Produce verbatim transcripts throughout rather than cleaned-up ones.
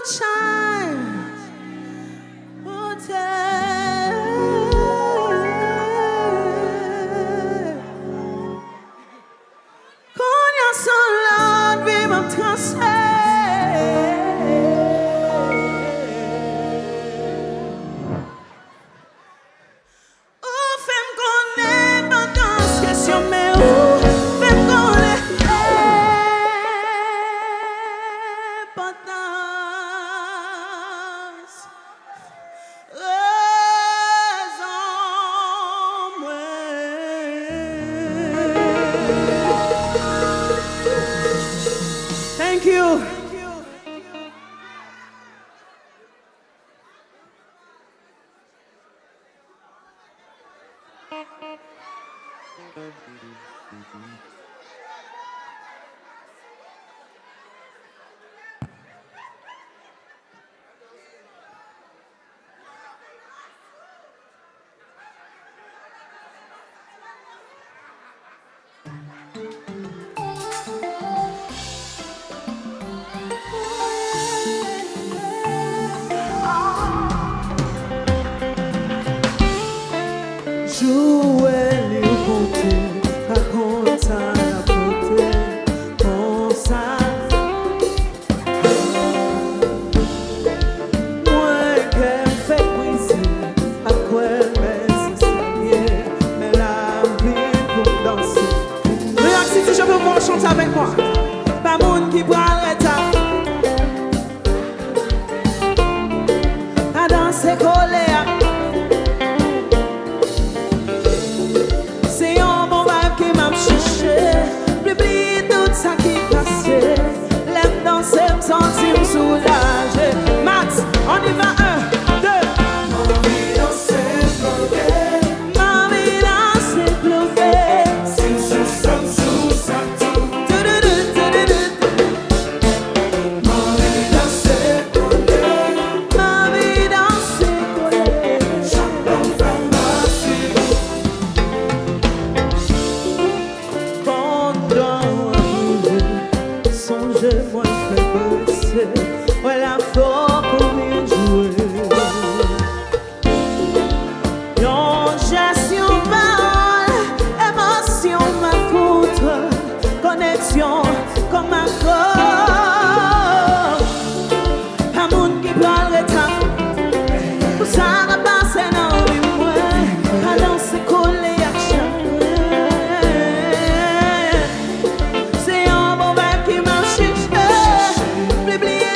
Chay pou tè. Kounye a se yon lòt vi m ap tranche. Ou fè m konnen enpòtans kesyon, men ou fè m konnen enpòtans rezon mwen. Thank you. Jou wè li w konte, pa konn sa l ap pote, konsa. Mwen kè m fèk brize, pa kwè men se sa l ye, men lavi pou m danse. New York City, je veux voir chanter avec moi. Pa moun ki pral reta. Pa danse kole a. Se yon bon vibe ke m ap chèche. Blibliye tout sa ki pase. Lè m danse, m santi m soulaje. Max, on y va, un, deux. Manmi danse bloke. Manmi danse bloke. Si m sou sa, m sou sa tou. Toudoudou, toudoudou. Manmi danse kole. Manmi danse kole. Chak lè w fè m masi. Pandan w ap bouje, sonje mwen fè prese. Wè la fò pou byen jwe. Yon jès, yon pawòl, emosyon, m ap kontan, koneksyon, kòm akò. Pa moun ki pral reta, pou sa k ap pase nan vi mwen, pa danse kole ak chak mwen. Se yon bon vibe ki m ap chèche, blibliye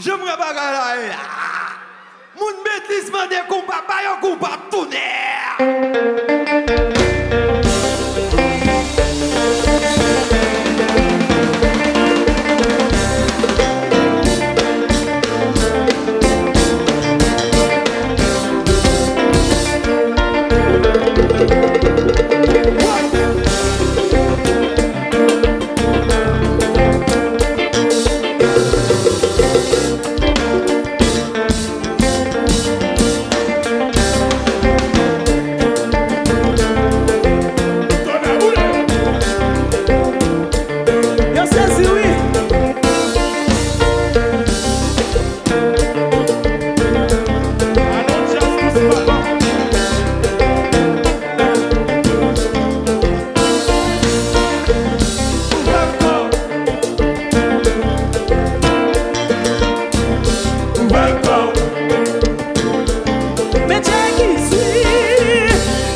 Jan m wè bagay la ye la. Moun Metlis mande konpa, ba yo konpa, tonè! Yo sezi wi. Ouvè kò w. Men Dye ki di.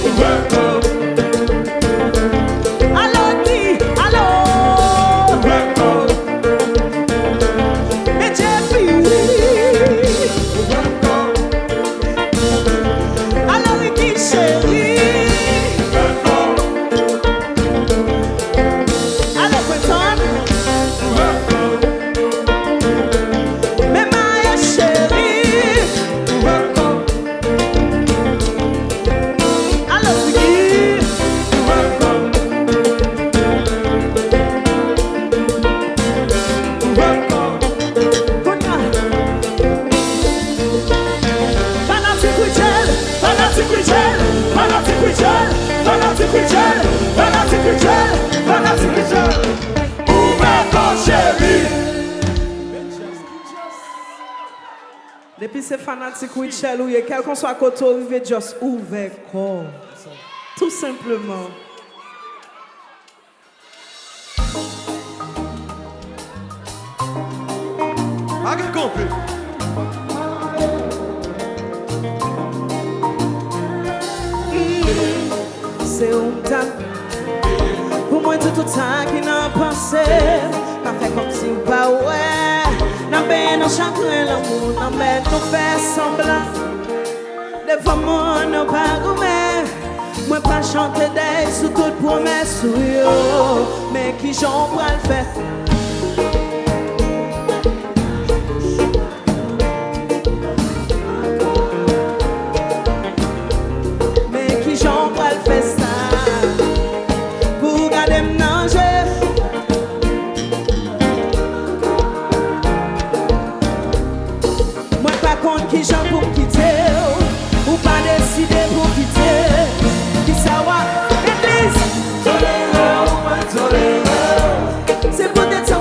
Ouvè kò w. Alò di, alò. Ouvè kò w. Men Dye ki di. Ouvè kò w. Alò Ricky cheri. Ouvè kò w. Alò Quenton. Ouvè kò w. Men Maes cheri. Ouvè kò w. Alò Ziggy. Ouvè kò w. Ouvè kò w. Kounye a. Fanatik Rutshelle, fanatik Rutshelle, fanatik Rutshelle, fanatik Rutshelle, fanatik Rutshelle, fanatik Rutshelle. Ouvè kò w cheri. Depi se fanatik Rutshelle ou ye, kèlkanswa kote w rive, just ouvè kò w. Tou senpleman. Pa gen kanpe. Se ou m t ap Pou mwen, di tout sa ki nan panse m. Pa fè kòmsi w pa wè. N ap benyen nan chagren lanmou, n ap mèt nou fè sanblan. Devan moun, nou pa goumen. Mwen pa chante dèy sou tout pwomès ou yo. Men kijan w pral fè? Men kijan w pral fè sa pou w gade m nan je? Mwen pa konn kijan pou m kite w. Ou pa deside pou w kite. Kisa w ap, Metlis? Tolere w, mwen tolere w. Se poutèt sa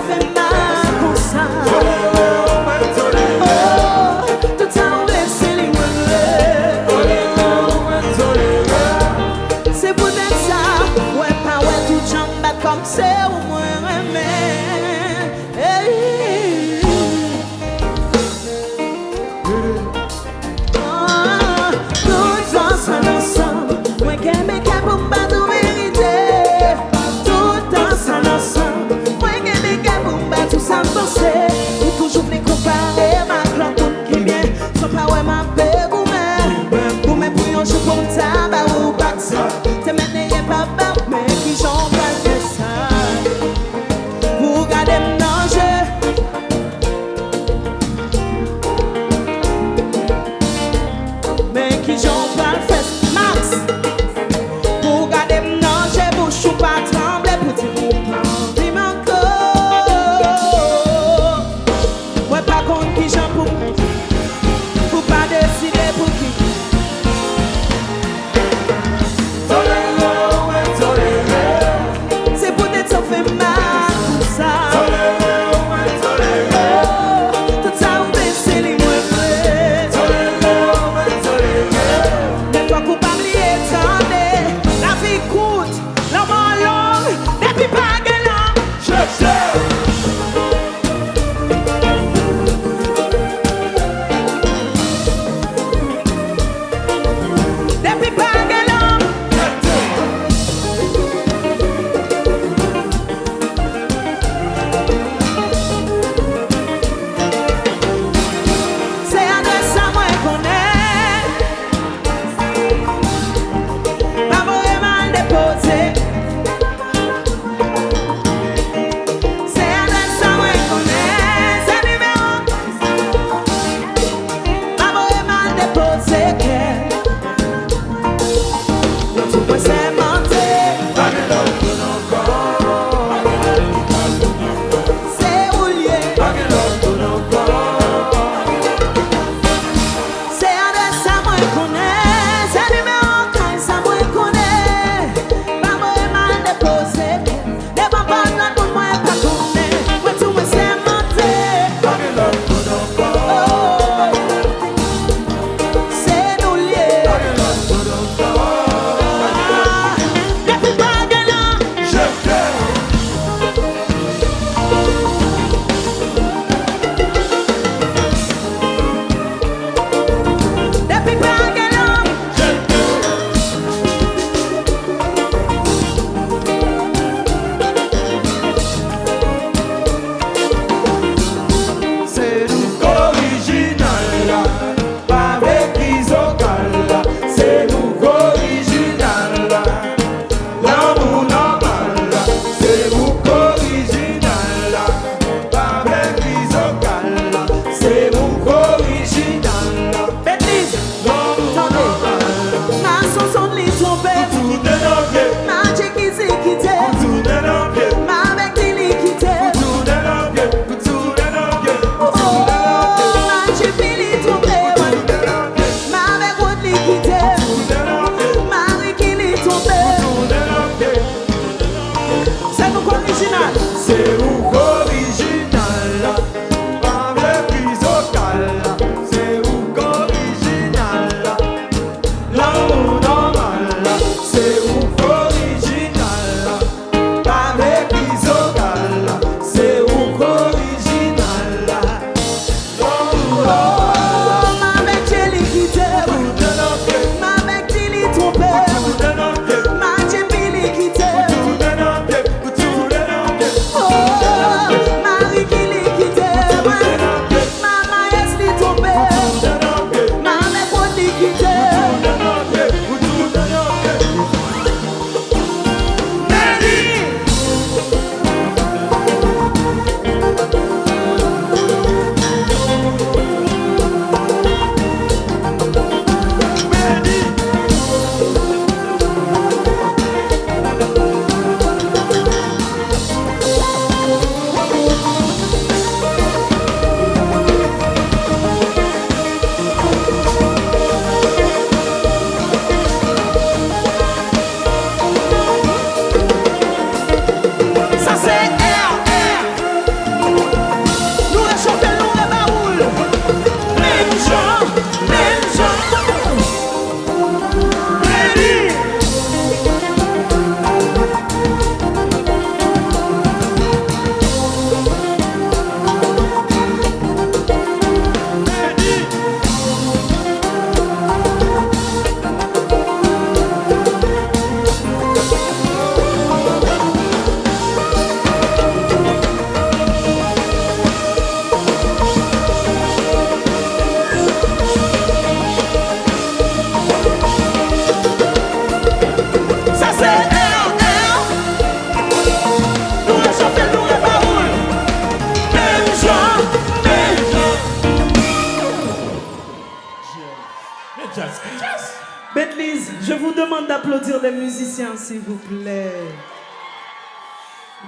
Demande d'applaudir les musiciens, s'il vous plaît.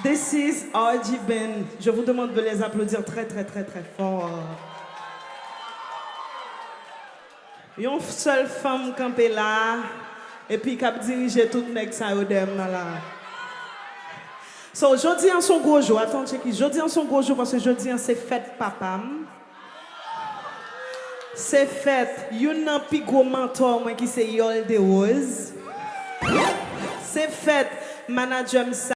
This is R G Band. Je vous demande de les applaudir très, très, très, très fort. Yon sèl fanm kanpe la, epi k ap dirije tout nèg sa yo dèyè m nan la. So, jodi an se yon gwo jou. Atann, tcheke. Jodi an se yon gwo jou paske jodi an se fèt papa m. Se fèt youn nan pi gwo mantò mwen ki se Yòl Derose. Se fèt manadjè m